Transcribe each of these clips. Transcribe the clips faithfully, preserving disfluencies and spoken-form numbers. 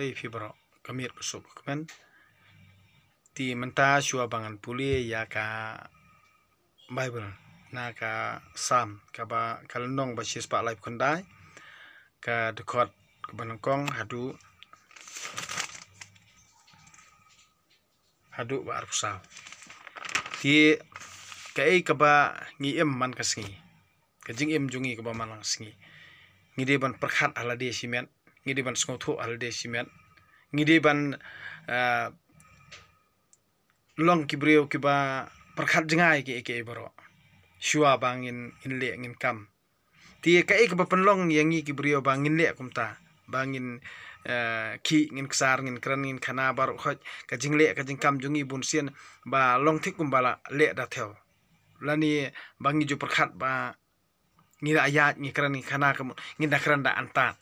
Phi baroh ka miet ba suk ka kmen. Te mynta shuwa ba ngan pule ïa ka Bible na ka Salm, kaba ka lynnong ba shispah laiphew khyndai, ka dkhot kaba nyngkong haduh, haduh ba arphew saw. Te kaei kaba ngi im man ka sngi, ka jingim jong ngi kaba man ka sngi, ngi dei ban pyrkhat ha lade shimet, ngi dei ban sngewthuh ha lade shimet, ngi dei ban, ah, long ki briew kiba pyrkhat jngai ki, ki baroh shuwa ba ngin, ngin leh, ngin kam. Te kaei kaba pynlong ïa ngi ki briew ba ngin leh kumta, ba ngin, eh, khih, ngin ksar, ngin kren, ngin khana baroh khoit, ka jingleh ka jingkam jong ngi bun sien ba long thik kumba la leh da thew, lane ba ngi ju pyrkhat ba ngi da ïaid, ngi kren, ngi khana, ka mut ngin da kren da antad,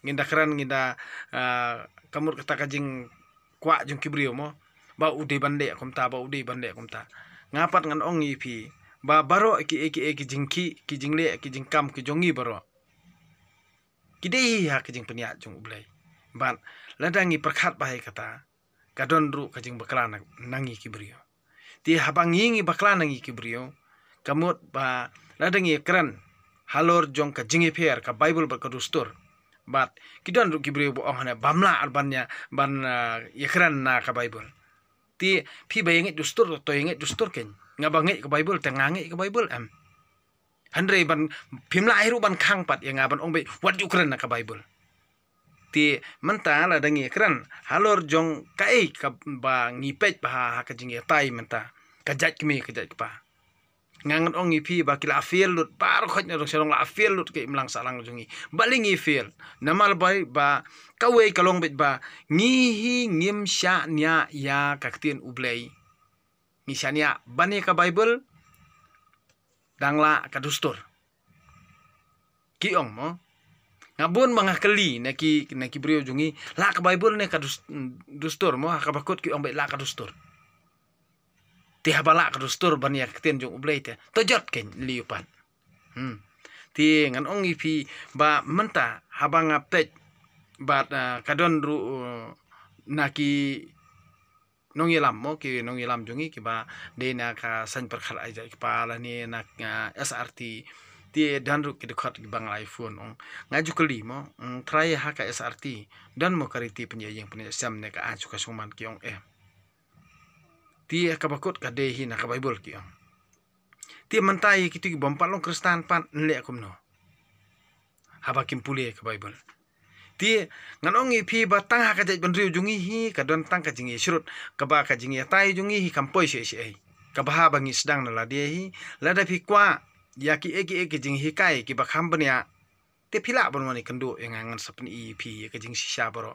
ngin da kren, ngin da, ah, ka mut kata ka jingkwah jong ki briew mo, ba u dei ban leh kumta, ba u dei ban leh kumta. Nga pat ngan ong ïa phi ba baroh ki, ki, ki jingkhih, ki jingleh, ki jingkam ki jong ngi baroh, ki dei ha ka jingpynïaid jong U Blei. Bad lada ngi pyrkhat bha ïa kata, ka don ruh ka jingbakla na, na ngi ki briew. Te haba ngi, ngi bakla na ngi ki briew, ka mut ba lada ngi kren halor jong ka jingïapher ka Bible bad ka dustur, bad ki don ruh ki briew ba ong hangne bym lah ar ban ïa, ban, ah, ïakren na ka Bible. Te phi ba ïa ngeit dustur, to ïa ngeit dustur kein. Nga ba ngeit ka Bible, te nga ngeit ka Bible em. Hynrei ban phim lah hi ruh ban khang pat ïa nga ban ong beit wat ju kren na ka Bible. Te mynta lada ngi kren halor jong kaei kaba ngi peit bha ha ka jingïatai mynta, ka jait kmie, ka jait kpa, nga ngan ong ïa phi ba ki la fail lut, baroh khoit na dong sha dong la fail lut ka imlang sahlang jong ngi. Balei ngi fail? Namar ba, ba kawei ka long beit ba ngi hi ngim shaniah ïa ka ktien U Blei. Ngi shaniah ban ïa ka Bible, dang lah ka dustur. Ki ong mo. Nga bun ba nga kylli na ki, na ki briew jong ngi, lah ka Bible ne ka dus-, dustur mo, ha kaba kut ki ong beit lah ka dustur. Te haba lah ka dustur ban ïa ka ktien jong U Blei te, to jot kein, lei pat. Hmm. Te ngan ong ïa phi ba mynta haba nga peit bad, ah, ka don ruh, uh, na ki nongïalam mo, ki nongïalam jong ngi kiba dei na ka saiñ pyrkhat ai jait kpa lane na, ah, S R T. Te don ruh ki dkhot kiba nga la ïa phone, ong, nga ju kylli mo, mm, trai ha ka S R T don mo ka riti pynïaid ïing pynïaid sem ne ka aiñ suk ka suk man, ki ong eh. Te kaba kut ka dei hi na ka Bible, ki ong. Te mynta ïa kito ki bym pat long Khristan pat yn leh kumno haba kim pule ka Bible? Te ngan ong ïa phi ba tang ha ka jaitbynriew jong ngi hi ka don tang ka jingïashrut, kaba ka jingïatai jong ngi hi kam poi shaei shaei. Kaba haba ngi sdang na lade hi, lada phi kwah ïa kiei kiei ki jinghikai kiba kham bniah, te phi lah ban wan ïakynduh ïa nga, ngan sa pyni ïa phi ïa ka jingshisha baroh.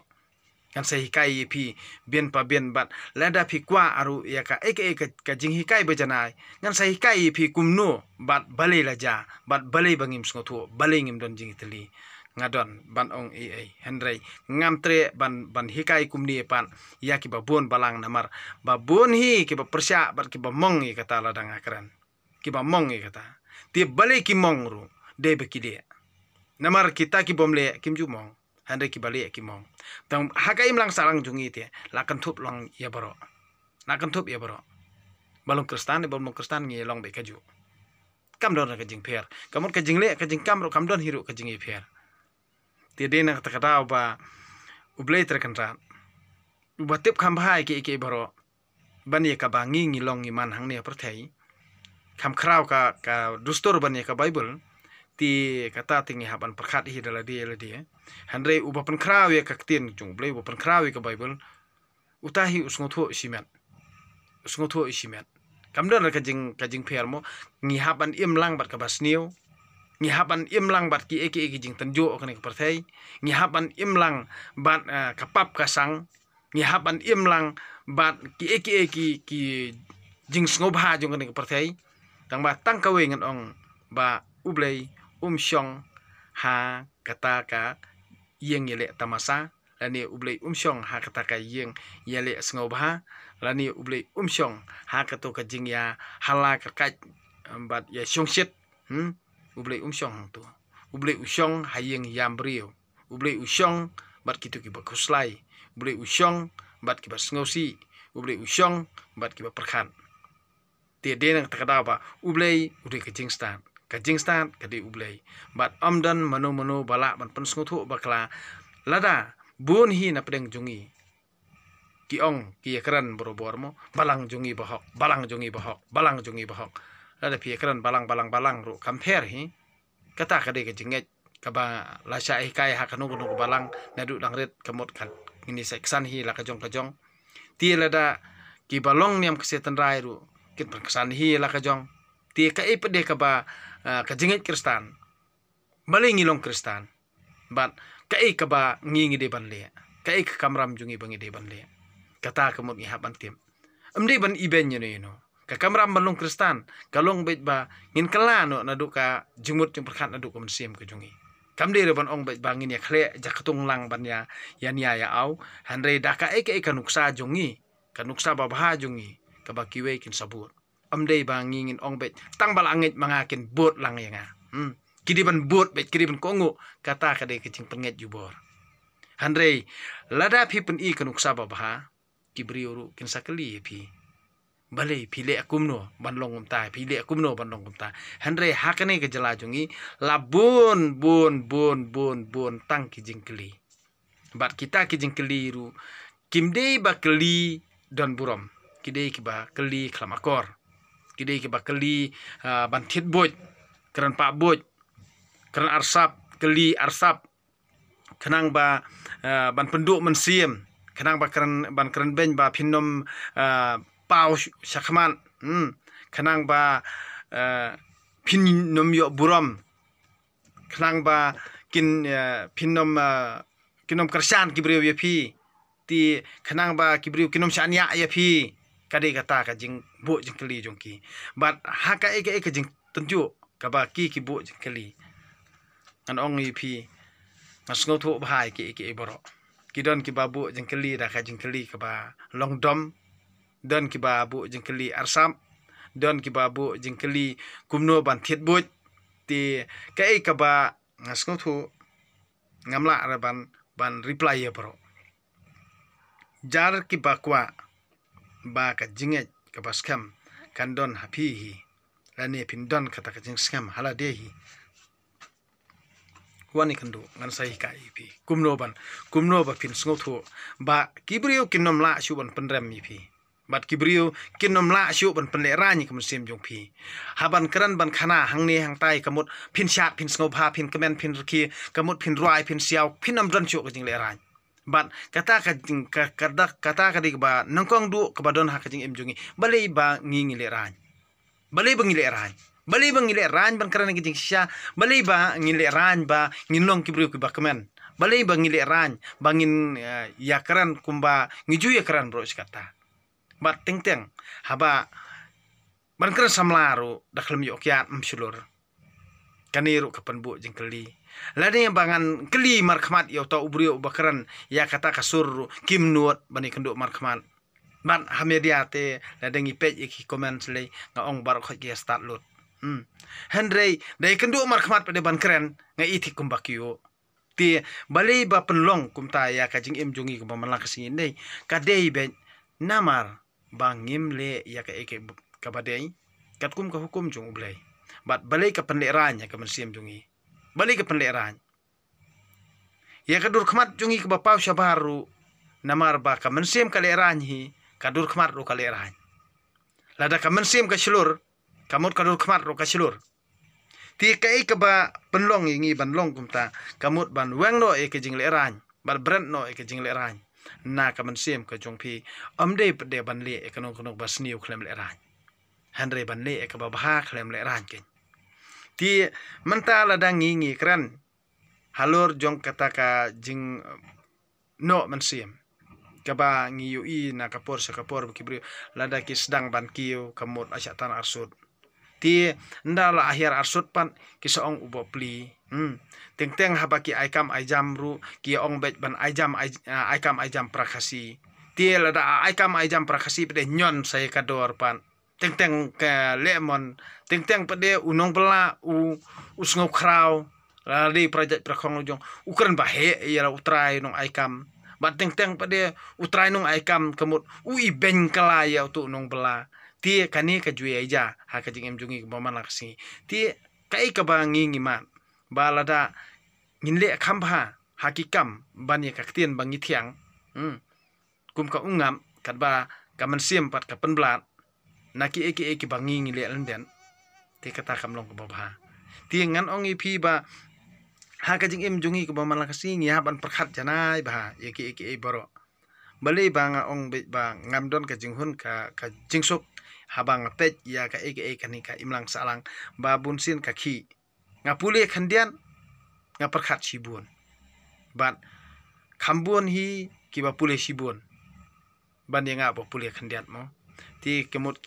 Ngan sa hikai ïa phi bian pa bian bad lada phi kwah ruh ïa kaei kaei ka, ka jinghikai ba janai, ngan sa hikai ïa phi kumno bad balei la jia bad balei ba ngim sngewthuh, balei ngim don jingïatylli. Nga don ban ong ei ei, hynrei ngam treh ban, ban hikai kumne pat ïa kiba bun balang, namar ba bun hi kiba pyrshah bad kiba mong ïa kata lada nga kren. Kiba mong ïa kata. Te balei ki mong ruh? Dei ba ki leh. Namar kita ki bym leh kim ju mong. Hynrei kiba leh ki mong. Tang ha ka imlang sahlang jong ngi te la kynthup lang ïa baroh. La kynthup ïa baroh. Ba long Khristan, ba long Khristan ngi long beit kajuh. Kam don ka jingpher. Ka mut ka jingleh ka jingkam ruh kam don hi ruh ka jingïapher. Te dei na kata ka daw ba U Blei Trai Kynrad uba tip kham bha ïa kiei kiei baroh, ban ïa kaba ngi ngi long ngi man hangne ha pyrthei, kham khraw ka, ka dustur ban ïa ka Bible. Te kata te ngi hap ban pyrkhat hi da lade lade. Hynrei uba pynkhraw ïa ka ktien jong U Blei, uba pynkhraw ïa ka Bible, uta hi u sngewthuh shimet. U sngewthuh shimet. Kam don ka jing, ka jingpher mo. Ngi hap ban im lang bad kaba sniew. Ngi hap ban im lang bad kiei kiei ki jingtynjuh kane ka pyrthei. Ngi hap ban im lang bad, eh, ka pap ka sang. Ngi hap ban im lang bad kiei kiei ki, ki jingsngewbha jong kane ka pyrthei. Tang ba tang kawei ngan ong ba U Blei um shong ha kata ka ïing ïaleh tamasa, lane U Blei um shong ha kata ka ïing ïaleh sngewbha, lane U Blei um shong ha kato ka jingïahala kyrkait bad ïashongshit. Hmm? U Blei um shong hangto. U Blei u shong ha ïing ïam briew. U Blei u shong bad kito kiba khuslai. U Blei u shong bad kiba sngewsih, U Blei u shong bad kiba pyrkhat. Te dei na kata ka daw ba U Blei u dei ka jingstad, ka jingstad ka dei U Blei. Bad ym don mano mano ba lah ban pynsngewthuh bakla. Lada bun hi na pdeng jong ngi ki ong, ki ïakren barabor mo, balang jong ngi bahok, balang jong ngi bahok, balang jong ngi bahok. Lada phi ïakren balang, balang, balang ruh kam pher hi. Kata ka dei ka jingngeit kaba la shah hikai ha kano kano ka balang, naduh dang rit ka mut ka ngin ïa sa ksan hi la ka jong ka jong. Te lada kiba long niam ksiar tynrai ruh kin pynksan hi la ka jong. Te kaei pat de kaba, ah, ka jingngeit Khristan, balei ngi long Khristan? Bad kaei kaba ngi ngi dei ban leh? Kaei ka kamram jong ngi ba ngi dei ban leh? Kata ka mut ngi hap ban tip. Ym dei ban ibeiñ ïano ïano. Ka kamram ban long Khristan ka long beit ba ngin kylla noh naduh ka jingmut jingpyrkhat, naduh ka mynsiem ka jong ngi. Kam dei ruh ban ong beit ba ngin ïa khleh jaktung lang ban ïa, ïa nia ïa aw. Hynrei da kaei kaei ka nuksa jong ngi, ka nuksa babha jong ngi, kaba kiwei kin sa bud. Ym dei ba ngi ngin ong beit tang ba la ngeit ma nga kin bud lang ïa nga. Hmm. Ki dei ban bud beit, ki dei ban kohnguh. Kata ka dei ka jingpynngeit jubor. Hynrei lada phi pyni ka nuksa babha, ki briew ruh kin sa kylli ïa phi. Balei phi leh kumno ban long kumta, phi leh kumno ban long kumta. Hynrei ha kane ka jylla jong ngi la bun, bun, bun, bun, bun tang ki jingkylli. Bad kita ki jingkylli ruh kim dei ba kylli don burom. Ki dei kiba kylli khlem akor. Ki dei kiba kylli, ah, ban thied buit, kren pah buit, kren arsap, kylli arsap. Khnang ba, ah, ban pynduh mynsiem, khnang ba kren, ban kren beiñ ba phin ym, ah, paw sh-, shakhmat, hmm, khnang ba, ah, phin ym ïoh burom, khnang ba kin, ah, phin ym, ah, kin ym kyrshan ki briew ïa phi, te khnang ba ki briew kin ym shaniah ïa phi. Ka dei kata ka jingbuh jingkylli jong ki. Bad ha kaei kaei ka jingtynjuh kaba ki ki buh jingkylli, ngan ong ïa phi, ngan sngewthuh bha ïa kiei kiei baroh. Ki don kiba buh jingkylli da ka jingkylli kaba long dom, don kiba buh jingkylli arsap, don kiba buh jingkylli kumno ban thied buit. Te kaei kaba nga sngewthuh, ngam lah re ban, ban reply ïa baroh. Jar kiba kwah ba ka jingngeit kaba skhem kan don ha phi hi, lane phin don kata ka jingskhem ha lade hi, wan ïakynduh, ngan sa hikai ïa phi kumno ban, kumno ba phin sngewthuh ba ki briew kin ym lah shuh ban pynrem ïa phi. Bad ki briew kin ym lah shuh ban pynlehraiñ ïa ka mynsiem jong phi. Haba kren ban khana hangne hangtai, ka mut phin shad, phin sngewbha, phin kmen, phin rkhie, ka mut phin rwai, phin siaw, phin ym don shuh ka jinglehrain. Bad kata ka jing-, ka, ka dak-, kata ka dei kaba nyngkong duh kaba don ha ka jingim jong ngi. Balei ba ngi ngi lehraiñ? Balei ba ngi lehraiñ? Balei ba ngi lehraiñ ban kren ka jingshisha? Balei ba ngi lehraiñ ba ngin long ki briew kiba kmen? Balei ba ngi lehraiñ ba ngin, eh, ïakren kumba ngi ju ïakren baroh shi katta? Bad teng teng haba ban kren samla ruh da khlem ïoh kiad, ym shlur. Kane ruh ka pynbuh jingkylli. Lane ba ngan kylli markhmat ïa uta u briew uba kren ïa kata ka sur ruh, kim nud ban ïakynduh markhmat. Bad ha media te lada ngi peit ïa ki comment lei, nga ong baroh khoit ki ïa stad lut. Hmm. Hynrei da ïakynduh markhmat pat de ban kren, nga i thik kumba ki ïoh. Te balei ba pynlong kumta ïa ka jingim jong ngi kumba man la ka sngi ne? Ka dei beit namar ba ngim leh ïa kaei kaei kaba dei katkum ka hukum jong U Blei. Bad balei ka pynlehraiñ ïa ka mynsiem jong ngi? Balei ka pynlehraiñ ïa ka dur khmat jong ngi kaba paw shabar ruh? Namar ba ka mynsiem ka lehraiñ hi, ka dur khmat ruh ka lehraiñ. Lada ka mynsiem ka shlur, ka mut ka dur khmat ruh ka shlur. Te kaei kaba pynlong ïa ngi ban long kumta, ka mut ban weng noh ïa ka jinglehraiñ, ban bret noh ïa ka jinglehraiñ na ka mynsiem ka jong phi. Ym dei pat de ban leh ïa kano kano ba sniew khlem lehraiñ, hynrei ban leh ïa kaba bha khlem lehraiñ keiñ. Te mynta lada ngi ngi kren halor jong kata ka jing noh mynsiem, kaba ngi ïohi na ka por sha ka por ba ki briew lada ki sdang ban kiew ka mut ai shah tan arsut. Te ynda la hiar arsut pat ki sa ong u Bapli. Hmm. Teng teng haba ki ai kam ai jam ruh ki ong beit ban ai jam ai, ah, ai kam ai jam para Khasi. Te lada ai kam ai jam para Khasi pat de ñion sa ïa ka dor pat. Teng teng ka leh mon, teng teng pat de u nongbylla, u, u sngewkhraw, la dei para jait para khong la jong, u kren ba heh ïa la u trai nong ai kam. Bad teng teng pat de u trai nong ai kam ka mut u i beng kala ïa utu u nongbylla. Te kane ka ju ïa ja ha ka jingim jong ngi kaba man la ka sngi. Te kaei kaba ngi ngi mad ba lada ngin leh kham bha ha ki kam ban ïa ka ktien ba ngi thiang. Hmm. Kum ka ungap katba ka mynsiem pat ka pynblat na kiei kiei kiba ngi ngi leh lyndet. Te kata kam long kaba bha. Te ngan ong ïa phi ba ha ka jingim jong ngi kaba man la ka sngi ngi hap ban pyrkhat janai bha ïa kiei kiei baroh. Balei ba nga ong beit ba ngam don ka jinghun ka, ka jingsuk haba nga peit ïa kaei kaei kane ka imlang sahlang ba bun sien ka khih. Nga pule khyndiat, nga pyrkhat shibun. Bad kham bun hi kiba pule shibun ban ïa nga ba pule khyndiat mo. Te ka mut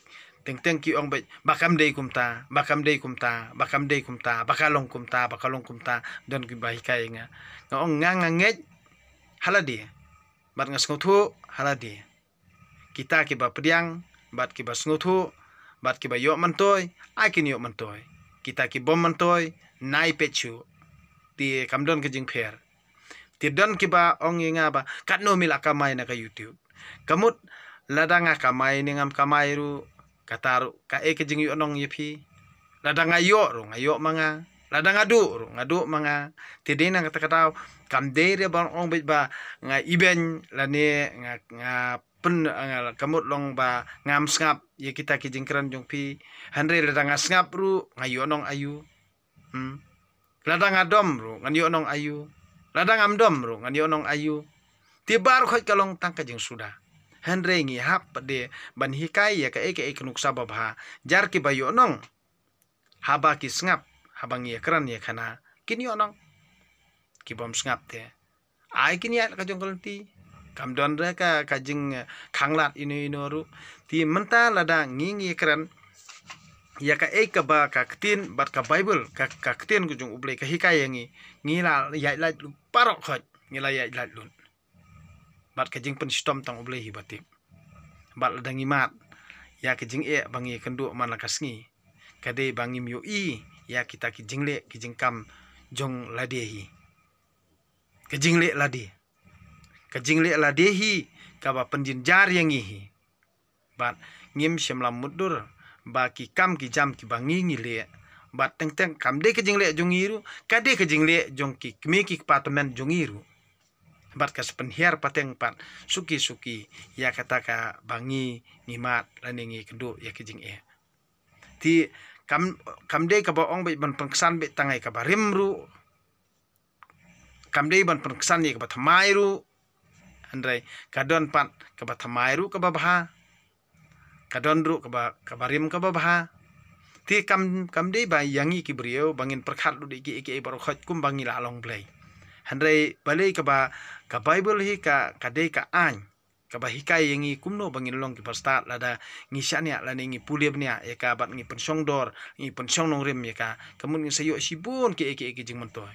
teng teng ki ong beit ba kam dei kumta, ba kam dei kumta, ba kam dei kumta, ba ka long kumta, ba ka long kumta, don kiba hikai ïa nga. Nga ong nga nga ngeit ha lade bad nga sngewthuh ha lade. Kita kiba pdiang bad kiba sngewthuh bad kiba ïoh myntoi, ai kin ïoh myntoi. Kita ki bym myntoi, nai peit shuh. Te kam don ka jingpher. Te don kiba ong ïa nga ba katno mi la kamai na ka YouTube. Ka mut lada nga kamai ne ngam kamai ruh, kata ruh kaei ka jingïohnong ïa phi. Lada nga ïoh ruh nga ïoh ma nga. Lada nga duh ruh nga duh ma nga. Te dei na kata ka daw kam dei re ban ong beit ba nga i beng lane nga, nga pyn, nga, ka mut long ba ngam sngap ïa kita ki jingkren jong phi. Hynrei lada nga sngap ruh nga ïohnong aïu. Hmm. Lada nga dom ruh ngan ïohnong aïu. Lada ngam dom ruh ngan ïohnong aïu. Te baroh khoit ka long tang ka jingsuda. Hynrei ngi hap pat de ban hikai ïa kaei kaei ka nuksa babha. Jar kiba ïohnong haba ki sngap, haba ngi ïakren ïakhana, kin ïohnong. Ki bym sngap te ai kin ïaid ka jong ka lynti. Kam don re ka, ka jing, eh, khanglad ino ino ruh. Te mynta lada ngi ngi ïakren ïa kaei kaba ka ktien bad ka Baibl, ka, ka ktien ka jong U Blei ka hikai ïa ngi, ngi la ïaid lait lut baroh khoit, ngi la ïaid lait lut. Bad ka jingpynshitom tang U Blei hi ba tip. Bad lada ngi mad ïa ka jingeh ba ngi ïakynduh man la ka sngi, ka dei ba ngim ïohi ïa kita ki jingleh ki jingkam jong lade hi. Ka jingleh lade. Ka jingleh lade hi kaba pynjynjar ïa ngi hi. Bad ngim shym la mutdur ba ki kam ki jam kiba ngi ngi leh, bad teng teng kam dei ka jingleh jong ngi ruh, ka dei ka jingleh jong ki kmie ki kpa tymmen jong ngi ruh. Bad ka sa pynhiar pateng pat suki suki ïa kata kaba ngi ngi mad lane ngi kynduh ïa ka jingeh. Te kam, kam dei kaba ong beit ban pynksan beit tang ïa kaba rim ruh. Kam dei ban pynksan ïa kaba thymmai ruh. Hynrei ka don pat kaba thymmai ruh kaba bha. Ka don ruh kaba, kaba rim kaba bha. Te kam, kam dei ba ïa ngi ki briew ba ngin pyrkhat lut ïa kiei kiei baroh khoit kumba ngi la long Blei. Hynrei balei kaba, ka Baibl hi ka, ka dei ka aiñ kaba hikai ïa ngi kumno ba ngin long kiba stad lada ngi shaniah lane ngi pule bniah ïa ka bad ngi pynshong dor, ngi pynshong nongrim ïa ka. Ka mut ngin sa ïoh shibun kiei kiei ki jingmyntoi.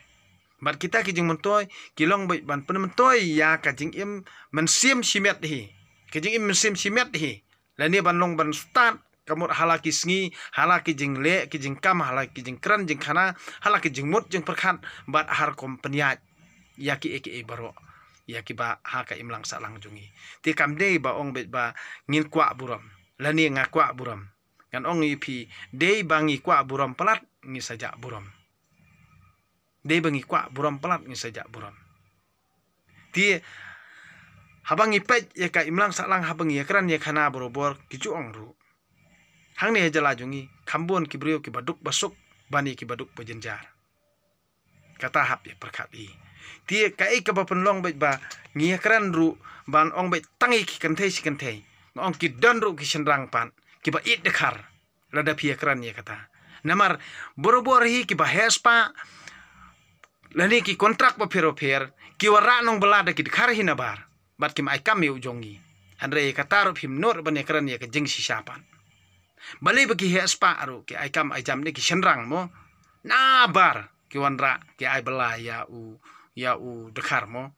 Bad kita ki jingmyntoi ki long beit ban pynmyntoi ïa ka jingim mynsiem shimet hi. Ka jingim mynsiem shimet hi. Lane ban long ban stad ka mut ha la ki sngi, ha la ki jingleh ki jingkam, ha la ki jingkren jingkhana, ha la ki jingmut jingpyrkhat, bad ha rukom pynïaid ïa kiei kiei baroh ïa kiba ha ka imlang sahlang jong ngi. Te kam dei ba ong beit ba ngin kwah burom lane nga kwah burom. Ngan ong ïa phi, dei ba ngi kwah burom palat ngi sa jah burom. Dei ba ngi kwah burom palat ngi sa jah burom. Te haba ngi peit ïa ka imlang sahlang, haba ngi ïakren ïakhana barobor, ki ju ong ruh, hangne ha jylla jong ngi kham bun ki briew kiba duk ba suk ban ïa kiba duk ba jynjar. Kata hap ïa pyrkhat hi. Te kaei kaba pynlong beit ba ngi ïakren ruh ban ong beit tang ïa ki kynthei shi kynthei. Nga ong ki don ruh ki shynrang pat kiba ïeit dkhar. Lada phi ïakren ïa kata. Namar barobor hi kiba heh spah lane ki kontrak bapher bapher ki wanrah nongbylla da ki dkhar hi nabar. Bad kim ai kam ïa u jong ngi. Hynrei kata ruh phim nud ban ïakren ïa ka jingshisha pat. Balei ba ki heh spah ruh ki ai kam ai jam ne ki shynrang mo. Nabar ki wanrah ki ai bylla ïa u, ïa u dkhar mo.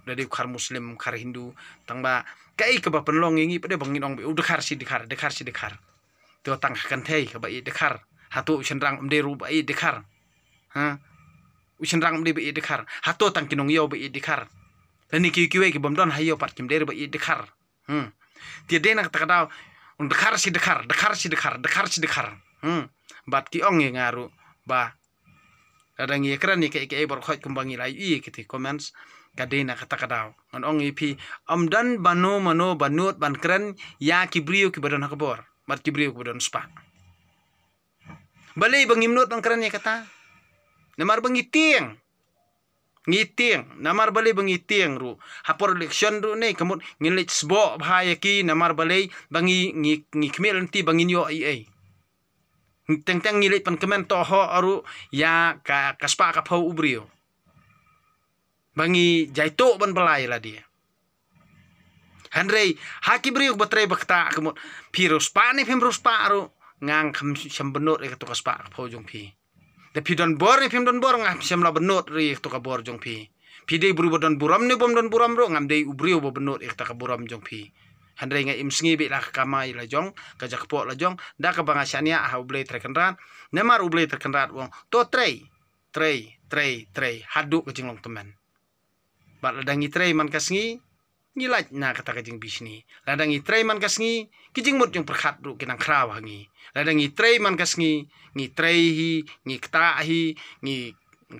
Da dei u dkhar Muslim, dkhar Hindu, tang ba kaei kaba pynlong ïa ngi pat de ba ngin ong ba u dkhar shi dkhar, dkhar shi dkhar. To tang ha kynthei kaba ïeit dkhar. Hato u shynrang um dei ruh ba ïeit dkhar. Ha? U shynrang um dei ba ïeit dkhar. Hato tang ki nongïew ba ïeit dkhar. Lane ki kiwei ki bym don ha ïew pat kim dei ruh ba ïeit dkhar. Hmm. Te dei na kata ka daw, dkhar shi dkhar, dkhar shi dkhar, dkhar shi dkhar. Hmm. Bad ki ong ïa nga ruh ba lada ngi kren ïa kaei kaei baroh khoit kumba ngi la ïohi ïa kiti comments, ka dei na kata ka daw ngan ong ïa phi, ym don mano mano ba nud ban kren ïa ki briew kiba don ha ka bor bad ki briew kiba don spah. Balei ba ngim nud ban kren ïa kata? Namar ba ngi tieng. Ngi tieng. Namar balei ba ngi tieng ruh, ha por election ruh ne ka mut ngin leit sboh bha ïa ki, namar balei ba ngi, ngi, ngi khmih lynti ba ngin ïoh ei ei. Teng teng ngi leit pynkmen to ho ruh ïa ka, ka spah ka phew u briew. Ba ngi jaituh ban bylla ïa lade. Hynrei ha ki briew ba trei ba ktah ka mut, phi riewspah ne phim riewspah ruh, nga ngam shym bynnud ïa kato ka spah ka phew jong phi. Da phi don bor ne phim don bor, ngam shym la bynnud ïa kato ka bor jong phi. Phi dei briew ba don burom ne bym don burom ruh, ngam dei u briew ba bynnud ïa kato ka burom jong phi. Hynrei nga im sngi beit la ka kamai la jong, ka jakpoh la jong, da kaba nga shaniah ha U Blei Trai Kynrad. Namar U Blei Trai Kynrad u ong, to trei, trei, trei, trei haduh ka jinglong tymmen. Bad lada ngi trei man ka sngi, ngi lait na kata ka jingbishni. Lada ngi trei man ka sngi, ki jingmut jingpyrkhat ruh ki nang khraw ha ngi. Lada ngi trei man ka sngi, ngi trei hi, ngi ktah hi, ngi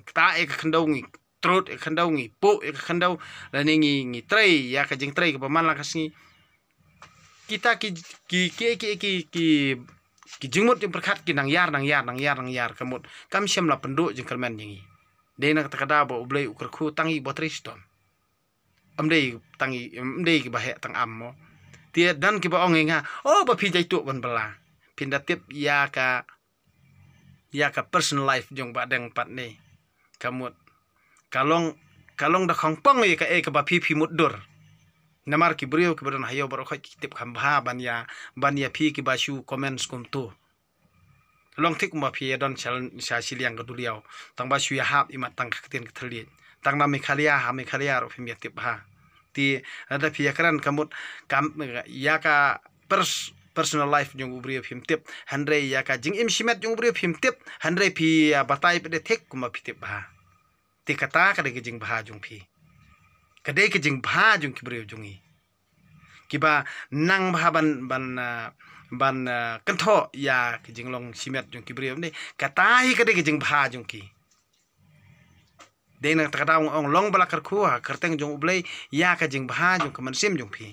ktah ïa ka khyndew, ngi trud ïa ka khyndew, ngi puh ïa ka khyndew, lane ngi, ngi trei ïa ka jingtrei kaba man la ka sngi. Kita ki, ki, ki, ki, ki, ki, ki jingmut jingpyrkhat ki nang ïar, nang ïar, nang ïar, nang ïar ka mut. Kam shym la pynduh jingkyrmen jong ngi. Dei na kata ka daw ba U Blei u kyrkhu tang ïa ba trei shitom. Ym dei tang ïa, ym dei kiba heh tang am mo. Te don kiba ong ïa nga, oh, ba phi jaituh ban bylla. Phin da tip ïa ka, ïa ka personal life jong Bah Deng pat ne. Ka mut, ka long, ka long da khongpong ïa kaei kaba phi, phi mutdur. Namar ki briew kiba don ha ïew baroh khoit ki tip kham bha ban ïa, ban ïa phi kiba shu comments kumto. Long thik kumba phi ïa don sha, sha shiliang ka duriaw. Tang ba shu ïa hap imat tang ka ktien ka thylliej. Tang na Meghalaya, ha Meghalaya ruh phim ïa tip bha. Te lada phi ïa kren ka mut, kam, ïa ka pers-, personal life jong u briew phim tip. Hynrei ïa ka jingim shimet jong u briew phim tip. Hynrei phi ïa batai pat de thik kumba phi tip bha. Te kata ka dei ka jingbha jong phi. Ka dei ka jingbha jong ki briew jong ngi. Kiba nang bha ban, ban, ah, ban, ah, kynthoh ïa ka jinglong shimet jong ki briew ne. Kata hi ka dei ka jingbha jong ki. Dei na kata ka daw nga ong long ba la kyrkhu ha kyrteng jong U Blei ïa ka jingbha jong ka mynsiem jong phi.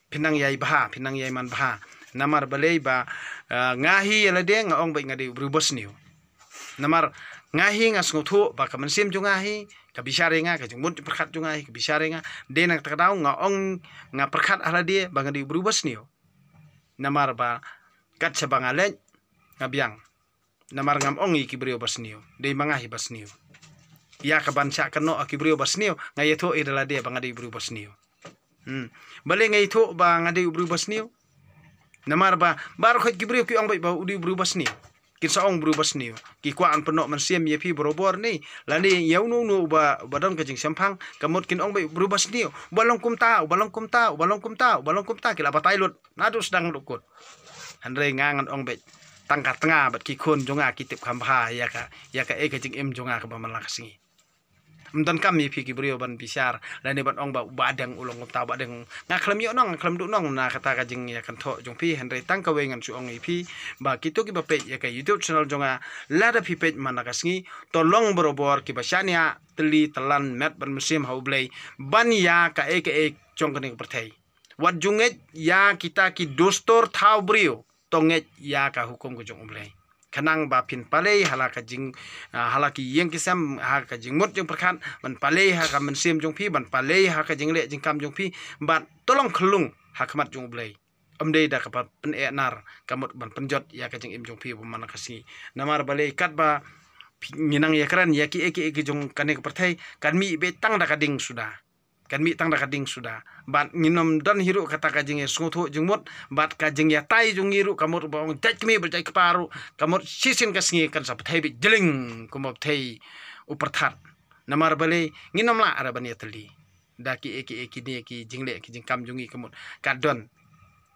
Phin nang ïai bha, phin nang ïai man bha. Namar balei ba, ah, nga hi ïa lade nga ong beit nga dei u briew basniew. Namar nga hi nga sngewthuh ba ka mynsiem jong nga hi ka bishar ïa nga, ka jingmut jingpyrkhat jong nga hi ka bishar ïa nga. Dei na kata ka daw nga ong, nga pyrkhat ha lade ba nga dei u briew basniew. Namar ba kat shaba nga leit nga biang. Namar ngam ong ïa ki briew basniew, dei ma nga hi basniew. Ïa kaban shah kynnoh ïa ki briew basniew, nga ïathuh ïa da lade ba nga dei u briew basniew. Hmm. Balei nga ïathuh ba nga dei u briew basniew? Namar ba baroh khoit ki briew ki ong beit ba u dei u briew basniew. Kin sa ong briew basniew. Ki kwah ban pynnoh mynsiem ïa phi barobor ne. Lane ïa uno uno uba, uba don ka jingshemphang, ka mut kin ong beit u briew basniew. Uba long kumta, uba long kumta, uba long kumta, uba long kumta, ki la batai lut. Naduh sdang haduh kut. Hynrei nga ngan ong beit, tang ka tnga bad ki khun jong nga ki tip kham bha ïa ka, ïa kaei ka jingim jong nga kaba man la ka sngi. Ym donkam ïa phi ki briew ban bishar lane ban ong ba u Bah Deng u long kumta, u Bah Deng. Nga khlem ïoh nong, nga khlem duh nong na kata ka jingïakynthoh jong phi, hynrei tang kawei ngan shu ong ïa phi ba kito kiba peit ïa ka YouTube channel jong nga, lada phi peit man la ka sngi, to long barobor kiba shaniah tylli tylan met bad mynsiem ha U Blei ban ïa kaei kaei jong kane ka pyrthei. Wat ju ngeit ïa kita ki dustur thaw briew, to ngeit ïa ka hukum ka jong U Blei. Khnang ba phin pale ha la ka jing, ah, ha la ki ïing ki sem, ha ka jingmut jingpyrkhat, ban pale ha ka mynsiem jong phi, ban pale ha ka jingleh jingkam jong phi, bad to long khyllung ha khmat jong U Blei. Ym dei da kaba pyneh nar, ka mut ban pynjot ïa ka jingim jong phi ba man la ka sngi. Namar balei katba phi, ngi nang ïakren ïa kiei kiei ki jong kane ka pyrthei, kan mih beit tang da ka ding suda. Kan mih tang da ka ding suda. Bad ngin ym don hi ruh kata ka jingïasngewthuh jingmut, bad ka jingïatai jong ngi ruh ka mut ba ong jait kmie bad jait kpa ruh, ka mut shisien ka sngi kan sa pyrthei beit jylling kumba pyrthei u pyrthat. Namar balei ngin ym lah ruh ban ïatylli da kiei kiei kine ki jingleh ki jingkam jong ngi ka mut. Ka don,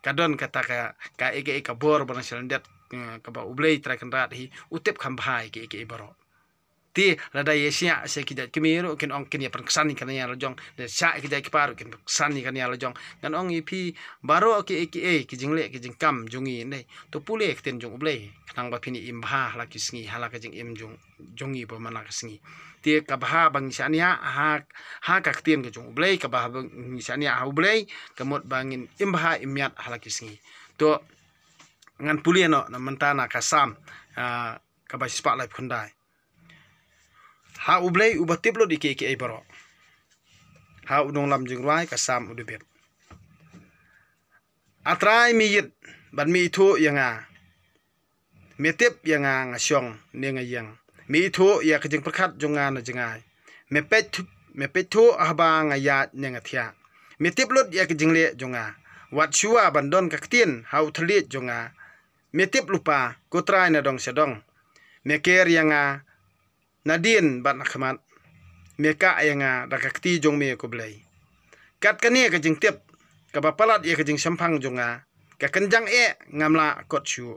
ka don kata ka, kaei kaei ka bor ba nang sha lyndet, eh, kaba U Blei Trai Kynrad hi u tip kham bha ïa kiei kiei baroh. Te lada ïa shah sha ki jait kmie ruh kin ong kin ïa pynksan ïa ka nia la jong, da shah ïa ki jait kpa ruh kin pynksan ïa ka nia la jong. Ngan ong ïa phi baroh kiei kiei ki jingleh ki jingkam jong ngi ne, to pule ktien jong U Blei khnang ba phin ïa im bha ha la ki sngi, ha la ka jingim jong jong ngi ba man la ka sngi. Te ka bha ba ngi shaniah ha, ha ka ktien ka jong U Blei, ka bha ba ngi shaniah ha U Blei, ka mut ba ngin im bha im miat ha la ki sngi. To ngan pule noh na mynta na ka Salm, ah, kaba shispah laiphew khyndai. Ha U Blei uba tip lut ïa kiei kiei baroh. Ha u nonglam jingrwai ka Salm u David. A Trai, me ïeit bad me ithuh ïa nga. Me tip ïa nga nga shong ne nga ïeng. Me ithuh ïa ka jingpyrkhat jong nga na jngai. Me peit, me peit thuh haba nga ïaid ne nga thiah. Me tip lut ïa ka jingleh jong nga. Wat shuwa ban don ka ktien ha u thylliej jong nga, me tip lypa, ko Trai, na dong sha dong. Me ker ïa nga nadien bad nakhmat. Me kah ïa nga da ka kti jong me, ko Blei. Kat kane ka jingtip kaba palat ïa ka jingshemphang jong nga, ka kynjang eh ngam lah kot shuh.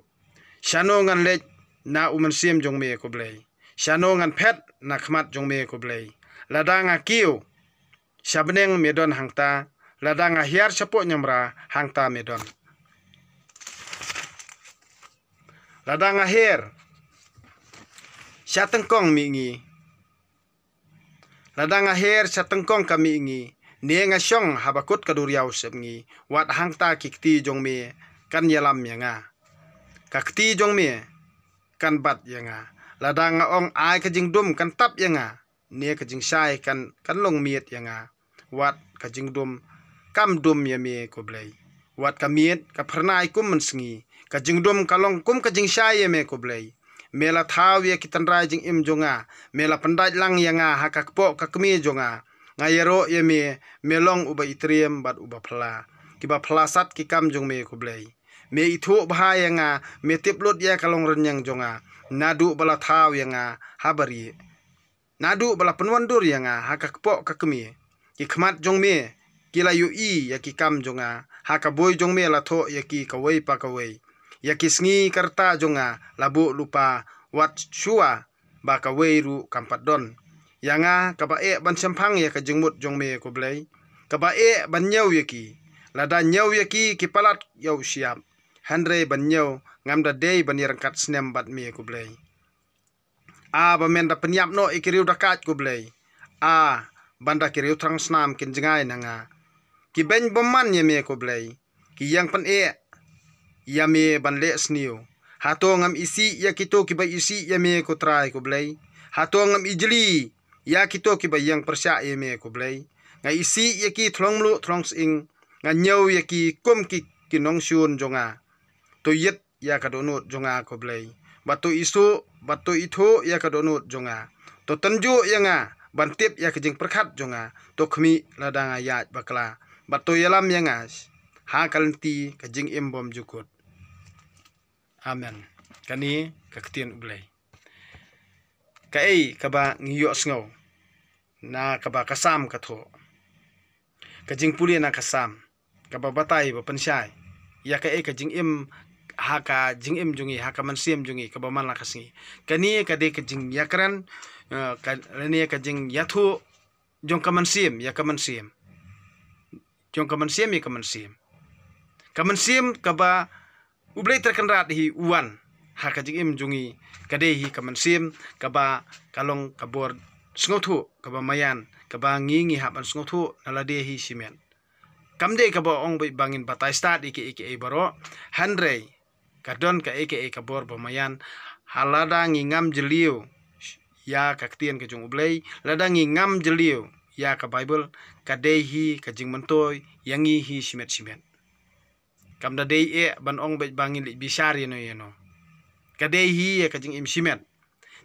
Shano ngan leit na u mynsiem jong me, ko Blei? Shano ngan phet na khmat jong me, ko Blei? Lada nga kiew sha bneng, me don hangta. Lada nga hiar shapoh niamra, hangta me don. Lada nga hiar sha tyngkong mihngi, lada nga hiar sha tyngkong ka mihngi, ne nga shong ha bakut ka duriaw sepngi, wat hangta ki kti jong me kan ïalam ïa nga. Ka kti jong me kan bat ïa nga. Lada nga ong, ai ka jingdum kan tap ïa nga, ne ka jingshai kan, kan long miet ïa nga, wat ka jingdum kam dum ïa me, ko Blei. Wat ka miet ka phyrnai kum mynsngi, ka jingdum ka long kum ka jingshai ïa me, ko Blei. Me la thaw ïa ki tynrai jingim jong nga, me la pyndait lang ïa nga ha ka kpoh ka kmie jong nga. Nga ïaroh ïa me, me long uba itriem bad uba phylla. Kiba phylla sat ki kam jong me, ko Blei. Me ithuh bha ïa nga, me tip lut ïa ka longrynïeng jong nga, naduh ba la thaw ïa nga ha barieh. Naduh ba la pynwandur ïa nga ha ka kpoh ka kmie. Ki khmat jong me ki la ïohi ïa ki kam jong nga, ha ka bui jong me la thoh ïa ki kawei pa kawei. Ïa ki sngi ka rta jong nga la buh lypa, wat shuwa ba kawei ruh kam pat don. Ïa nga, kaba eh ban shemphang ïa ka jingmut jong me, ko Blei, kaba eh ban ñiew ïa ki. Lada ñiew ïa ki, ki palat ïa u shyiap, hynrei ban ñiew, ngam da dei ban ïaryngkat snem bad me, ko Blei. A ba men da pynïap noh ïa ki riew dakait, ko Blei. A ban da ki riew thrang snam kin jngai na nga. Ki beiñ bymman ïa me, ko Blei. Ki ïeng pyneh ïa me ban leh sniew. Hato ngam isih ïa kito kiba isih ïa me, ko Trai, ko Blei? Hato ngam ijli ïa kito kiba ïeng pyrshah ïa me, ko Blei? Nga isih ïa ki thlong mluh thlong sying. Nga ñiew ïa ki kum ki, ki nongshun jong nga. To ïit ïa ka dohnud jong nga, ko Blei. Bad to isuh, bad to ithuh ïa ka dohnud jong nga. To tynjuh ïa nga ban tip ïa ka jingpyrkhat jong nga. To khmih lada nga ïaid bakla, bad to ïalam ïa nga ha ka lynti ka jingim bymjukut. Amen. Kane ka ktien U Blei. Kaei kaba ngi ïohsngew na kaba ka Salm ka thoh? Ka jingpule na ka Salm kaba batai ba pynshai ïa kaei ka jingim, ha ka jingim jong ngi, ha ka mynsiem jong ngi kaba man la ka sngi. Kane ka dei ka jingïakren, eh, ka, lane ka jingïathuh jong ka mynsiem ïa ka mynsiem, jong ka mynsiem ïa ka mynsiem. Ka mynsiem kaba U Blei Trai Kynrad hi u wan ha ka jingim jong ngi, ka dei hi ka mynsiem kaba ka long ka bor sngewthuh kaba maïan, kaba ngi, ngi hap ban sngewthuh na lade hi shimet. Kam dei kaba ong beit ba ngin batai stad ïa kiei kiei baroh, hynrei ka don kaei kaei ka bor ba maïan. Ha lada ngi ngam jylliew ïa ka ktien ka jong U Blei, lada ngi ngam jylliew ïa ka Baibl, ka dei hi ka jingmyntoi ïa ngi hi shimet shimet. Kam da dei eh ban ong beit ba ngin leit bishar ïano ïano. Ka dei hi ïa ka jingim shimet.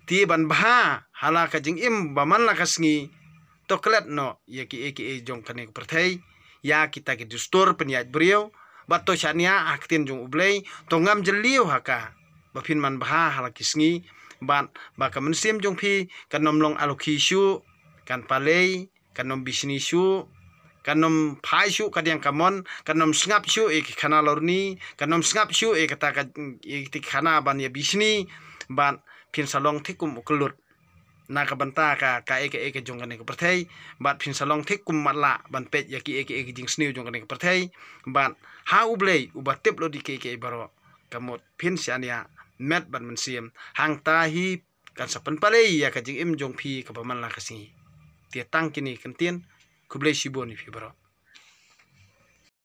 Te ban bha ha la ka jingim ba man la ka sngi, to klet noh ïa kiei kiei jong kane ka pyrthei, ïa kita ki dustur pynïaid briew, bad to shaniah ha ka ktien jong U Blei. To ngam jylliew ha ka, ba phin man bha ha la ki sngi, bad ba ka mynsiem jong phi kan ym long alukhi shuh, kan palei, kan ym bishni shuh, kan ym phai shuh kadiang kamon, kan ym sngap shuh ïa ki khana lorni, kan ym sngap shuh ïa kata ka, ïa ki khana ban ïa bishni, bad phin sa long thik kum u kyllut. na ka bynta ka, ka ïa ka, ïa ka jong kane ka pyrthei, bad phin sa long thik kum matlah ban peit ïa ki ïa ka, ïa ka jingsniew jong kane ka pyrthei, bad ha U Blei uba tip lut ïa ki, ïa ki baroh, ka mut phin sa ïa met bad mynsiem, hangta hi kan sa pynpalei ïa ka jingim jong phi kaba man la ka sngi. Te tang kine ki ktien, khublei shibun ïa phi baroh.